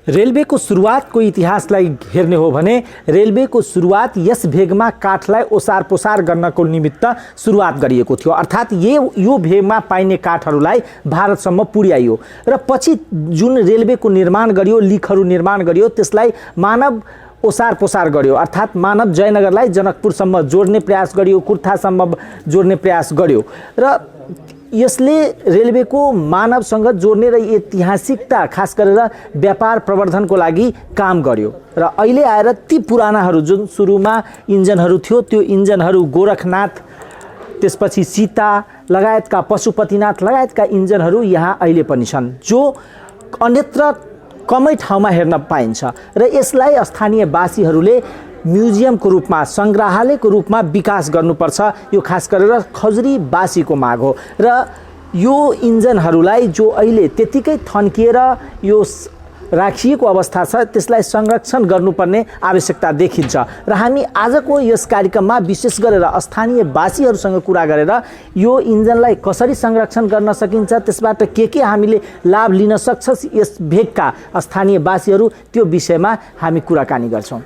रेलवेको सुरुवातको इतिहासलाई हेर्ने हो भने रेलवेको सुरुवात यस भेगमा काठलाई ओसार पोसार गर्नको निमित्त सुरुवात गरिएको थियो। अर्थात् यो भेगमा पाइने काठहरूलाई भारतसम्म पुर्याइयो र पछि जुन रेलवेको निर्माण गरियो, लिखहरू निर्माण गरियो, त्यसलाई मानव ओसार पोसार गर्यो। अर्थात् मानव जयनगरलाई जनकपुरसम्म जोड्ने प्रयास गरियो, कुर्थासम्म जोड्ने प्रयास गरियो र यसले रेलवेको मानवसँग जोड्ने र ऐतिहासिकता खास गरेर व्यापार प्रवर्धनको लागि काम गर्यो। र अहिले आएर ती पुरानाहरू जुन सुरुमा इन्जनहरू थियो, त्यो इन्जनहरू गोरखनाथ, त्यसपछि सीता लगायतका, पशुपतिनाथ लगायतका इन्जनहरू यहाँ अहिले पनि छन्, जो अन्यत्र कमै ठाउँमा हेर्न पाइन्छ। र यसलाई स्थानीयवासीहरूले म्युजियमको रूपमा, सङ्ग्रहालयको रूपमा विकास गर्नुपर्छ। यो खास गरेर खजुरीवासीको माग हो। र यो इन्जनहरूलाई जो अहिले त्यतिकै थन्किएर यो राखिएको अवस्था छ, त्यसलाई संरक्षण गर्नुपर्ने आवश्यकता देखिन्छ। र हामी आजको यस कार्यक्रममा विशेष गरेर स्थानीयवासीहरूसँग कुरा गरेर यो इन्जनलाई कसरी संरक्षण गर्न सकिन्छ, त्यसबाट के हामीले लाभ लिन सक्छ यस भेगका स्थानीयवासीहरू, त्यो विषयमा हामी कुराकानी गर्छौँ।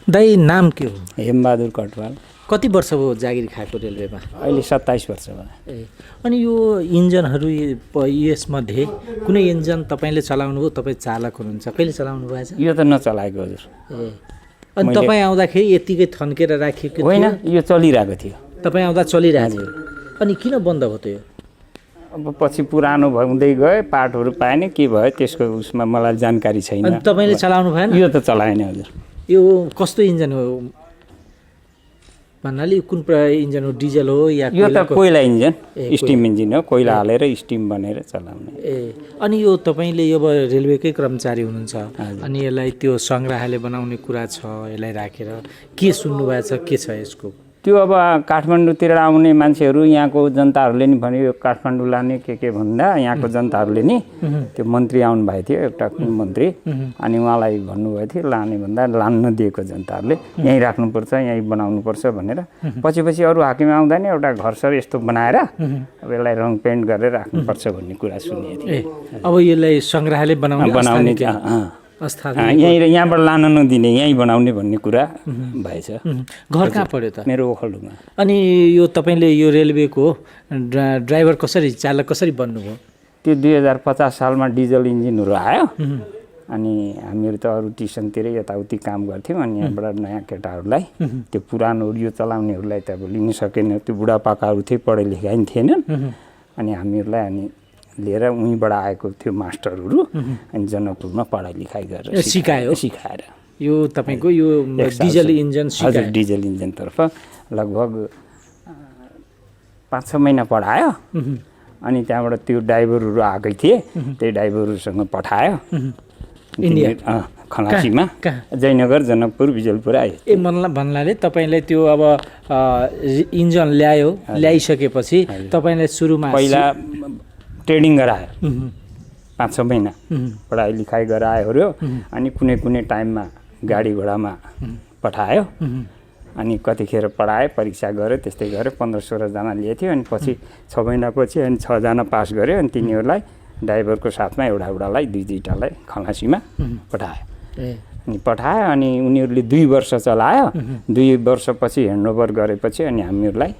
दाइ, नाम के हो? हेमबहादुर कटवाल। कति वर्ष भयो जागिर खाएको रेलवेमा? अहिले 27 वर्ष भयो। ए, अनि यो इन्जनहरू यसमध्ये कुनै इन्जन तपाईँले चलाउनु भयो? तपाईँ चालक हुनुहुन्छ, कहिले चलाउनु भएछ? यो त नचलाएको हजुर। ए, अनि तपाईँ आउँदाखेरि यत्तिकै थन्केर राखिएको? होइन, यो चलिरहेको थियो। तपाईँ आउँदा चलिरहेको थियो। अनि किन बन्द भयो त यो? अब पछि पुरानो हुँदै गयो, पार्टहरू पाएन, के भयो त्यसको उसमा मलाई जानकारी छैन। अनि तपाईँले चलाउनु भएन? यो त चलाएन हजुर। यो कस्तो इन्जन हो भन्नाले कुन इन्जन हो? डिजल हो या यो त कोइला इन्जन, स्टिम इन्जिन हो, कोइला हालेर स्टिम बनेर चलाउने। ए, अनि यो तपाईँले अब रेलवेकै कर्मचारी हुनुहुन्छ, अनि यसलाई त्यो सङ्ग्रहालय बनाउने कुरा छ, यसलाई राखेर के सुन्नुभएको छ, के छ यसको? त्यो अब काठमाडौँतिर आउने मान्छेहरू, यहाँको जनताहरूले नि भन्यो यो काठमाडौँ लाने के के भन्दा यहाँको जनताहरूले नि, त्यो मन्त्री आउनु भएको थियो एउटा कुन मन्त्री, अनि उहाँलाई भन्नुभएको थियो लाने भन्दा लान नदिएको जनताहरूले, यहीँ राख्नुपर्छ यहीँ बनाउनुपर्छ भनेर। पछि पछि अरू हाकिम आउँदा नि एउटा घर सर यस्तो बनाएर अब यसलाई रङ पेन्ट गरेर राख्नुपर्छ भन्ने कुरा सुनिएको थियो। ए, अब यसलाई सङ्ग्रहालय बनाउने, बनाउने, स्थानीय यहीँ यहाँबाट लान नदिने, यहीँ बनाउने भन्ने कुरा भएछ। घर कहाँ पर्यो त? मेरो ओखलढुङ्गा। अनि यो तपाईँले यो रेलवेको ड्राइभर कसरी, चालक कसरी बन्नुभयो? त्यो 2050 सालमा डिजल इन्जिनहरू आयो, अनि हामीहरू त अरू टिसनतिरै यताउति काम गर्थ्यौँ। अनि यहाँबाट नयाँ केटाहरूलाई, त्यो पुरानो यो चलाउनेहरूलाई त अब लिनु सकेन, त्यो बुढापाकाहरू थिए, पढे लेखा पनि थिएनन्। अनि हामीहरूलाई अनि लिएर उहीँबाट आएको थियो मास्टरहरू, अनि जनकपुरमा पढाइ लिखाइ गरेर सिकायो? सिकाएर यो तपाईँको यो डिजल इन्जिन? हजुर, डिजल इन्जिनतर्फ लगभग 5-6 महिना पढायो। अनि त्यहाँबाट त्यो ड्राइभरहरू आएकै थिए, त्यही ड्राइभरहरूसँग पठायो इन्डिया? खलासीमा, जयनगर, जनकपुर, बिजलपुर आयो। ए, मनला भन्नाले तपाईँलाई त्यो अब इन्जिन ल्यायो, ल्याइसकेपछि तपाईँलाई सुरुमा पहिला ट्रेनिङ गरायो 5-6 महिना, पढाइ लिखाइ गरायो। अनि कुनै कुनै टाइममा गाडी घोडामा पठायो। अनि कतिखेर पढायो, परीक्षा गर्यो, त्यस्तै गर्यो। 15-16 जना लिएको थियो। अनि पछि 6 महिनापछि अनि 6 जना पास गर्यो। अनि तिनीहरूलाई ड्राइभरको साथमा एउटा एउटालाई, दुई दुईवटालाई खलासीमा पठायो। अनि पठायो, अनि उनीहरूले 2 वर्ष चलायो। 2 वर्षपछि ह्यान्डओभर गरेपछि अनि हामीहरूलाई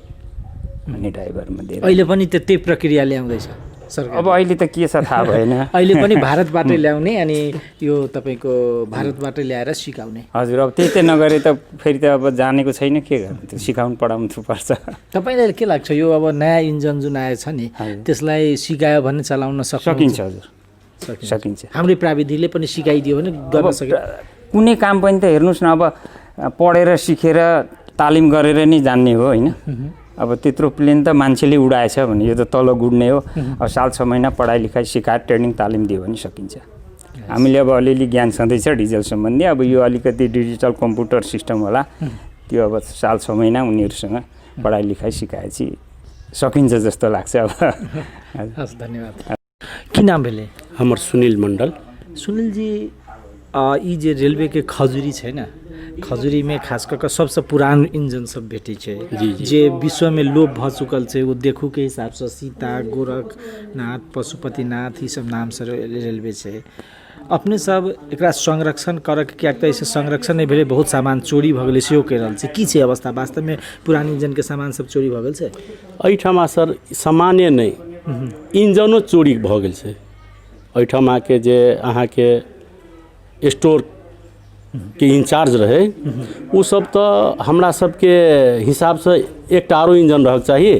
अनि ड्राइभरमा दिएर। अहिले पनि त्यही प्रक्रिया ल्याउँदैछ सरकार? अब अहिले त के छ थाहा भएन। अहिले पनि भारतबाटै ल्याउने, अनि यो तपाईँको भारतबाटै ल्याएर सिकाउने? हजुर, अब त्यही त नगरे त फेरि त अब जानेको छैन, के गर्नु, त्यो सिकाउनु पढाउनु पर्छ। तपाईँलाई के लाग्छ, यो अब नयाँ इन्जिन जुन आएछ नि, त्यसलाई सिकायो भने चलाउन सकिन्छ? हजुर, सकिन्छ। हाम्रै प्राविधिकले पनि सिकाइदियो भने गर्न सकिन्छ? कुनै काम पनि त हेर्नुहोस् न, अब पढेर सिकेर तालिम गरेर नै जान्ने हो होइन। अब त्यत्रो प्लेन त मान्छेले उडाएछ भने यो त तल गुड्ने हो। अब साल 6 महिना पढाइ लेखाइ सिकाएर ट्रेनिङ तालिम दियो भने सकिन्छ। हामीले अब अलिअलि ज्ञान छँदैछ डिजल सम्बन्धी, अब यो अलिकति डिजिटल कम्प्युटर सिस्टम होला, त्यो अब साल 6 महिना उनीहरूसँग पढाइ लेखाइ सिकाएपछि सकिन्छ जस्तो लाग्छ अब। हस्, धन्यवाद। की नाम भेलै? हमर सुनील मण्डल। सुनीलजी, ई जे रेलवेके खजुरी छै ने, खजुरीमे खास कऽ कऽ सबसँ पुरान इंजन सब भेटै छै, जे विश्वमे लोप भऽ चुकल छै। ओ देखूके हिसाबसँ सीता, गोरखनाथ, पशुपतिनाथ, ई सब नामसँ रेलवे छै। अपने सब एकरा संरक्षण करके, किएक तऽ एहिसँ संरक्षण नहि भेलै, बहुत सामान चोरी भऽ गेलै सेहो कहि रहल छै। की छै अवस्था वास्तवमे? पुरान इंजनके सामान सब चोरी भऽ गेल छै? एहिठाम सर सामान्य नहि, इंजनो चोरी भऽ गेल छै। एहिठामके जे अहाँके स्टोरके इंचार्ज रहै, ओ सब तऽ हमरा सबके हिसाबसँ एकटा आरो इंजन रहक चाही।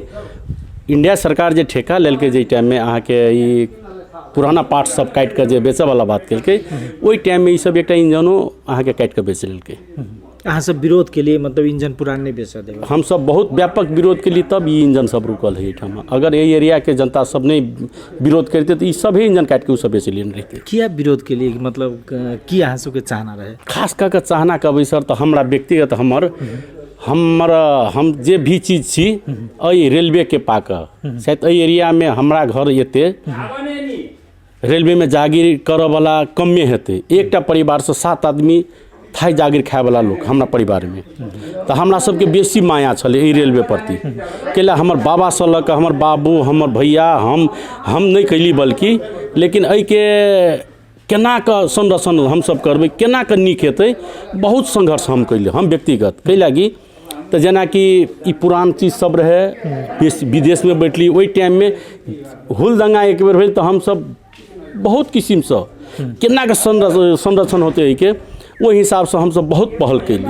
इंडिया सरकार जे ठेका लेलकै, जाहि टाइममे अहाँके ई पुराना पार्ट सब काटिके जे बेचऽवला बात केलकै, ओहि टाइममे ई सब एकटा इंजनो अहाँके काटिके बेच लेलकै। अहाँ सब विरोध के लिए, मतलब इंजन पुरान नहि बेचऽ देबै? हमसब बहुत व्यापक विरोध के लिए तब ई इंजन सब रुकल है एहिठाम। अगर एहि एरियाके जनता सब नहि विरोध करितै तऽ ई सभे इंजन काटिके ओ सब बेच लेने रहितै। किया विरोध के लिए, मतलब की अहाँ सबके चाहना रहे? खास कऽ के चाहना कहबै सर तऽ हमरा व्यक्तिगत हमर हमर हम जे भी चीज छी एहि रेलवेके पाकऽ, शायद एहि एरियामे हमरा घर एते रेलवेमे जागीर करऽवला कमे हेतै। एकटा परिवारसँ 7 आदमी थाइ जागीर खायवला लोक हमरा परिवारमे, तऽ हमरा सबके बेसी माया छलै एहि रेलवे प्रति। कैला हमर बाबासँ लऽ कऽ हमर बाबू, हमर भैया, हम नहि कैली बल्कि, लेकिन एहिके केना कऽ संरक्षण हमसब करबै, केना कऽ नीक हेतै, बहुत संघर्ष हम कैली हम व्यक्तिगत। कै लागी तऽ जेनाकि ई पुरान चीज सब रहै, विदेशमे बैठली ओहि टाइममे हुल दंगा एक बेर भेल तऽ हमसब बहुत किसिमसँ केना कऽ संरक्षण होतै एहिके, ओहि हिसाबसँ हमसब बहुत पहल कैली।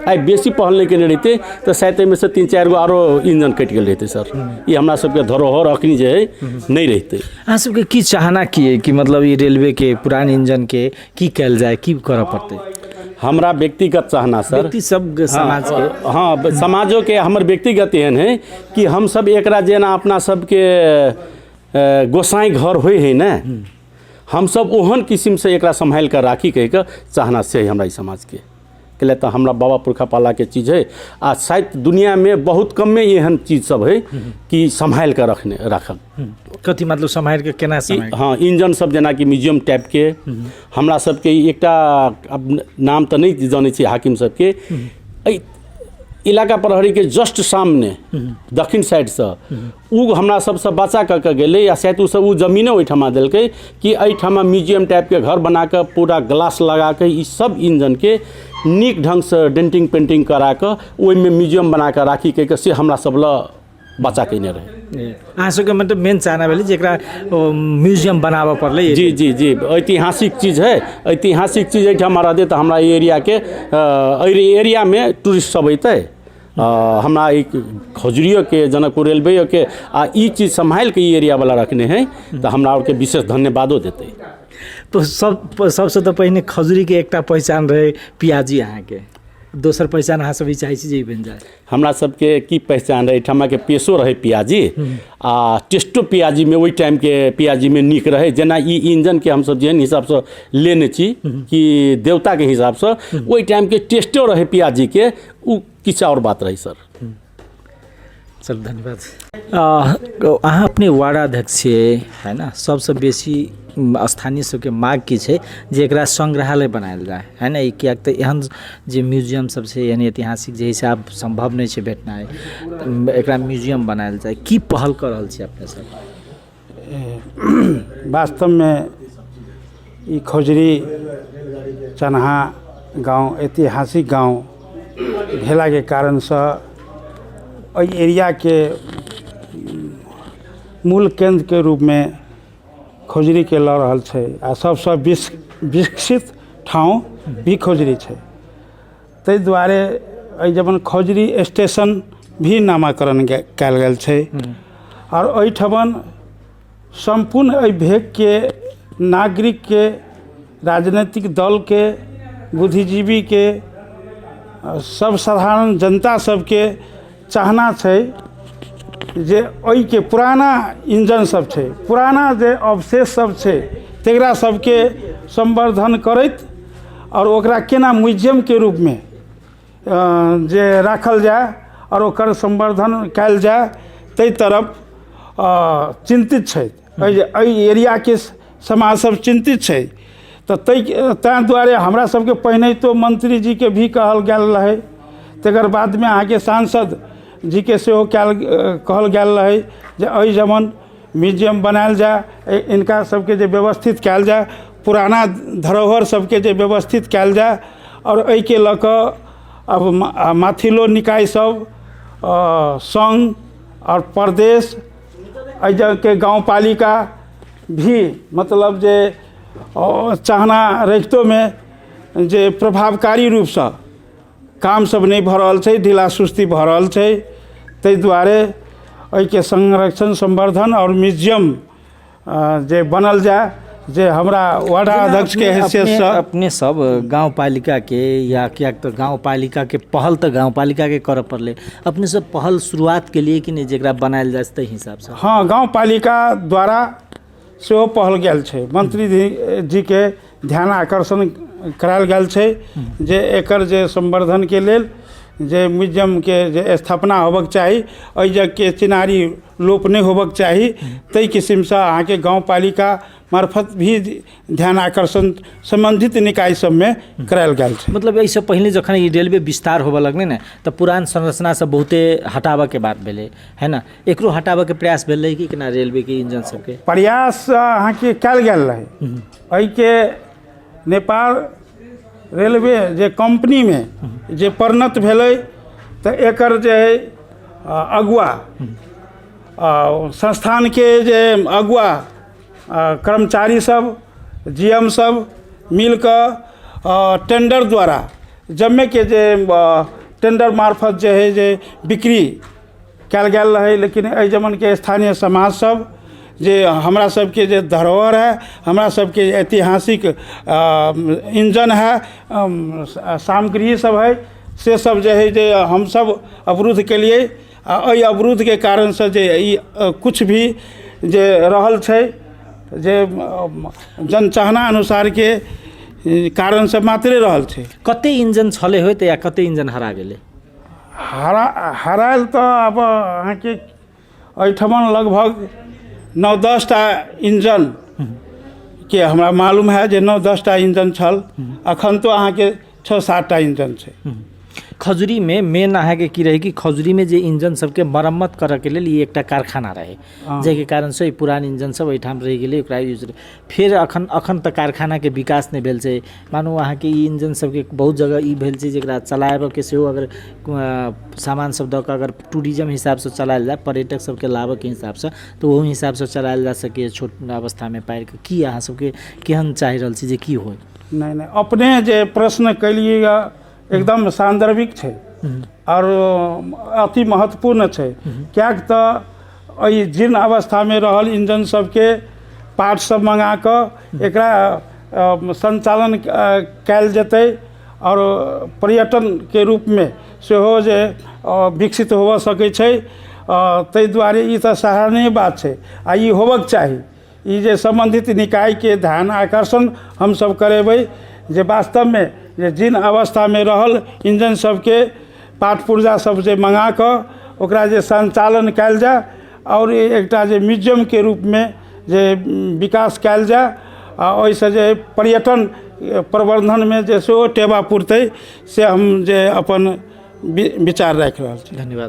आइ बेसी पहल नहि केने रहितै तऽ शायद एहिमे से 3-4 गो आरो इंजन कटि गेल रहितै सर। ई हमरा सबके धरोहर अखनी जे है नहि रहितै। अहाँ सबके की चाहना की है कि मतलब ई रेलवे के पुरान इंजन के की कयल जाय, की करऽ पड़तै? हमरा व्यक्तिगत चाहना सर, व्यक्ति सब समाज के, हाँ समाजोके हमर व्यक्तिगत एहन है कि हमसब एकरा जेना अपना सबके गोसाई घर होइ है ने, हमसब ओहन किसिमसँ एकरा सम्हालि कऽ राखी कहि कऽ चाहना से है हमरा ई समाजके। कैला तऽ हमरा बाबा पुरखा पालाके चीज है आ शायद दुनियामे बहुत कमे एहन चीज सब है कि सम्हालि कऽ रखने राखल। कथी मतलब सम्हारि कऽ केना सम्हारि? हँ, इंजन सब जेनाकि म्यूजियम टाइपके हमरा सबके एकटा आब नाम तऽ नहि जनै छी हाकिम सबके, एहि इलाका प्रहरीके जस्ट सामने दक्षिण साइडसँ ओ हमरा सबसँ बचा कऽ के गेलै आ शायद ओसब ओ जमीनो ओहिठमा देलकै कि एहिठमा म्यूजियम टाइपके घर बनाकऽ पूरा ग्लास लगाकऽ ई सब इंजनके नीक ढङ्गसँ डेंटिंग पेंटिंग कराकऽ ओहिमे म्यूजियम बनाकऽ राखी कहि कऽ से हमरा सब लए बचा कयने रहै। अहाँ सबके मतलब मेन चाहना भेलै जे एकरा म्यूजियम बनाबऽ पड़लै। जी जी जी, ऐतिहासिक चीज है, ऐतिहासिक चीज एहिठाम रहतै तऽ हमरा एहि एरियाके एहि एरियामे टूरिस्ट सब अयतै। हमरा एक खजुरियोके जनकपुर रेलवेयोके आ ई चीज सम्हालिके ई एरियावला रखने है तऽ हमरा आरके विशेष धन्यवादो देतै। तऽ सबसँ तऽ पहिने खजुरीके एकटा पहिचान रहै पियाजी अहाँके, दोसर पहिचान अहाँ सब ई चाहै छी जे ई बनि जाय। हमरा सबके की पहचान रहै, एहिठमाके पेशो रहै पियाजी आ टेस्टो पियाजीमे ओहि टाइमके पियाजीमे नीक रहै। जेना ई इंजनके हमसब जेहन हिसाबसँ लेने छी कि देवताके हिसाबसँ ओहि टाइमके टेस्टो रहै पियाजीके, ओ किछु आओर बात रहै सर। चलू धन्यवाद। अहाँ अपने वार्डाध्यक्ष छियै है ना, सबसँ बेसी स्थानीय सबके माग की छै जे एकरा सङ्ग्रहालय बनायल जाय है ने, किएक तऽ एहन जे म्यूजियम सब छै यानि ऐतिहासिक जे हिसाब सम्भव नहि छै भेटनाइ, एकरा म्यूजियम बनायल जाय, की पहल कऽ रहल छी अपने सब? वास्तवमे ई खजुरी चनहा गाँव ऐतिहासिक गाँव भेलाके कारणसँ एहि एरियाके मूल केन्द्रके रूपमे खजुरीके लऽ रहल छै आ सबसँ विकसित ठाउँ भी खजुरी छै। ताहि दुआरे एहि जमन खजुरी स्टेशन भी नामाकरण कयल गेल छै आओर एहिठमन सम्पूर्ण एहि भेगके नागरिकके, राजनैतिक दलके, बुद्धिजीवीके, सब साधारण जनता सबके चाहना छै जे एहिके पुराना इंजन सब छै, पुराना जे अवशेष सब छै तकरा सबके संवर्धन करैत आओर ओकरा केना म्यूजियमके रूपमे जे राखल जाय आओर ओकर संवर्धन कयल जाय ताहि तरफ चिन्तित छै। एहि एरियाके समाज सब चिन्तित छै तऽ ताहि दुआरे हमरा सबके पहिनहितो मंत्रीजीके भी कहल गेल रहै, तकर बादमे अहाँके सांसद जीके सेहो कहल गेल रहै जे एहि जमन म्यूजियम बनायल जाय, इनका सबके जे व्यवस्थित कयल जाय, पुराना धरोहर सबके जे व्यवस्थित कयल जाय आओर एहिके लऽ कऽ अब माथिलो निकाय सब संघ आओर प्रदेश एहि जगहके गाँवपालिका भी मतलब जे चाहना रखितोमे जे प्रभावकारी रूपसँ काम सब नहि भऽ रहल छै, ढीला सुस्ती भऽ रहल छै, ताहि दुआरे एहिके संरक्षण संवर्धन आओर म्यूजियम जे बनल जाय जे हमरा वार्ड अध्यक्षके हैसियतसँ अपने सब गाउँपालिकाके या किएक तऽ गाउँपालिकाके पहल तऽ गाउँपालिकाके करऽ पड़लै, अपने सब पहल शुरुआत केलियै कि नहि जेकरा बनायल जाय ताहि हिसाबसँ? हँ, गाउँपालिका द्वारा सेहो पहल गेल छै, मंत्री जीके ध्यान आकर्षण करायल गेल छै जे एकर जे संवर्धनके लेल जे म्यूजियमके जे स्थापना होबक चाही, एहि जगहके चिनारी लोप नहि होबक चाही, ताहि किसिमसँ अहाँके गाउँपालिका मार्फत भी ध्यान आकर्षण सम्बन्धित निकाय सबमे करायल गेल छै। मतलब एहिसँ पहिने जखन ई रेलवे विस्तार होबऽ लगलै ने तऽ पुरान संरचना सब बहुते हटाबऽके बात भेलै है ने, एकरो हटाबऽके प्रयास भेलै कि केना रेलवेके इंजन सबके? प्रयास अहाँके कयल गेल रहै। एहिके नेपाल रेलवे जे कम्पनीमे जे परिणत भेलै तऽ एकर जे है अगुआ संस्थानके जे अगुआ कर्मचारी सब जी एम सब मिलकऽ टेंडर द्वारा जम्मेके जे टेंडर मार्फत जे है जे बिक्री कयल गेल रहै। लेकिन एहि जमनके स्थानीय समाज सब जे हमरा सबके जे धरोहर है, हमरा सबके ऐतिहासिक इंजन है, सामग्री सब है, से सब जे है जे हमसब अवरुद्ध केलियै आ एहि अवरुद्धके कारणसँ जे ई किछु भी जे रहल छै जे जनचाहना अनुसारके कारणसँ मात्रे रहल छै। कते इंजन छलै होइत या कते इंजन हरा गेलै? हरायल तऽ आब अहाँके एहिठमन लगभग 9-10 टा इंजन के हमरा मालूम है जे 9-10 टा इंजन छल। अखन तो अहाँके 6-7 टा इंजन छै। खजुरीमे मेन अहाँके की रहै कि खजुरीमे जे इंजन सबके मरम्मत करऽके लेल ई एकटा कारखाना रहै, जाहिके कारणसँ ई पुरान इंजन सब एहिठाम रहि गेलै, ओकरा यूज। फेर अखन अखन तऽ कारखानाके विकास नहि भेल छै। मानू अहाँके ई इंजन सबके बहुत जगह ई भेल छै जेकरा चलाबऽके सेहो अगर सामान सब दऽ कऽ अगर टूरिज्म हिसाबसँ चलायल जाय, पर्यटक सबके लाबऽके हिसाबसँ, तऽ ओहू हिसाबसँ चलायल जा सकैए छोट अवस्थामे पारिकऽ। की अहाँ सबके केहन चाहि रहल छी जे की होइ? नहि नहि, अपने जे प्रश्न केलियै एकदम सान्दर्भिक छै आओर अति महत्वपूर्ण छै, किएक तऽ एहि जीर्ण अवस्थामे रहल इंजन सबके पार्ट सब मंगा कऽ एकरा सञ्चालन कयल जेतै आओर पर्यटनके रूपमे सेहो जे विकसित होबऽ सकै छै। ताहि दुआरे ई तऽ सराहनीय बात छै आ ई होबक चाही। ई जे सम्बन्धित निकायके ध्यान आकर्षण हमसब करेबै जे वास्तवमे जे जीर्ण अवस्थामे रहल इंजन सबके पार्ट पुर्जा सब जे मंगा कऽ ओकरा जे सञ्चालन कयल जाय आओर एकटा जे म्यूजियमके रूपमे जे विकास कयल जाय आ ओहिसँ जे पर्यटन प्रवर्धनमे जे सेहो टेबा पुरतै, से हम जे अपन विचार राखि रहल छी। धन्यवाद।